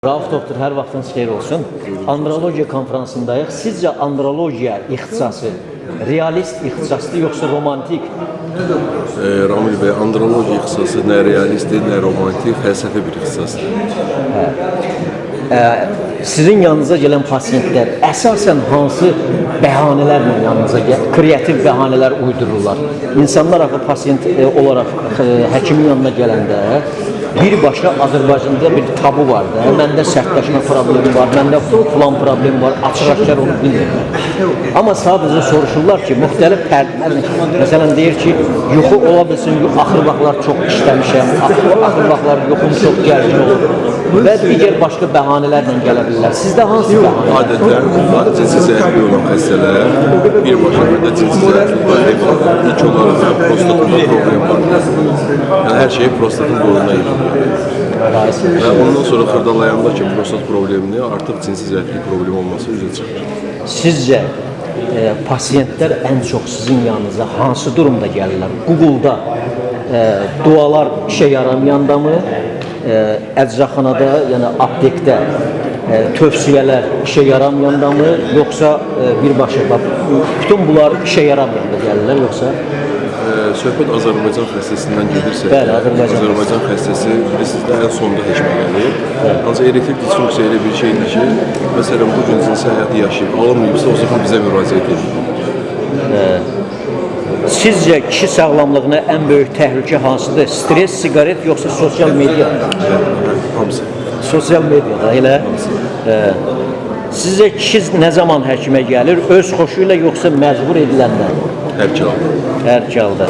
Rauf doktor, hər vaxtınız xeyir olsun. Andrologiya konfransındayıq. Sizcə andrologiya ixtisası realist ixtisasdır yoxsa romantik? Ramil bəy, andrologiya ixtisası nə realistdir, nə romantik, fəlsəfi bir ixtisasdır. Sizin yanınıza gələn pasiyentlər əsasən hansı bəhanələrlə yanınıza gəlir? Kreativ bəhanələr uydururlar. İnsanlar axı pasiyent olaraq həkimin yanına gələndə birbaşa Azərbaycanda bir tabu var da. Məndə sərtləşmə problemi var, məndə filan problemi var, açıq-aşkar onu bilmirlər. Amma sadəcə soruşurlar ki, müxtəlif fərdlər, məsələn deyir ki, yuxu ola bilsin, axır vaxtlar çox işləmişəm, axır vaxtlar yuxum çox gərgin olur və digər başqa bəhanələrlə gələ bilirlər. Sizdə hansı bəhanə? Adətən cinsi zəifliyi olan xəstələr birbaşa burada cinsi zəiflik problemi var. İlk olaraq da prostatında problem var. Yəni hər şeyi prostatın boynuna yıxılır. Və ondan sonra xırdalayanda ki, prostat problemini artıq cinsi zəiflik problemi olması üzə çıxır. Sizcə pasiyentlər ən çox sizin yanınıza hansı durumda gəlirlər? Google-da dualar işə yaramayandamı? Əczaxanada, yəni aptekdə tövsiyələr işə yaramayandamı, yoxsa birbaşa bax bütün bunlar işə yaramayanda gəlirlər, yoxsa Söhbət Azərbaycan xəstəsindən gedirsə, Bəli, Azərbaycan Azərbaycan xəstəsi bilirsiniz də ən sonda həkimə gəlir. Ancaq erektil disfunksiya elə bir şeydir ki, məsələn bu gün cinsi həyatı yaşayıb, alınmayıbsa o zaman bizə müraciət edir. Sizcə kişi sağlamlığına ən böyük təhlükə hansıdır? Stres, siqaret yoxsa sosial media? Hamısı. Sosial mediada elə. Sizcə kişi nə zaman həkimə gəlir? Öz xoşu ilə yoxsa məcbur ediləndə? Hər iki halda. Hər iki halda.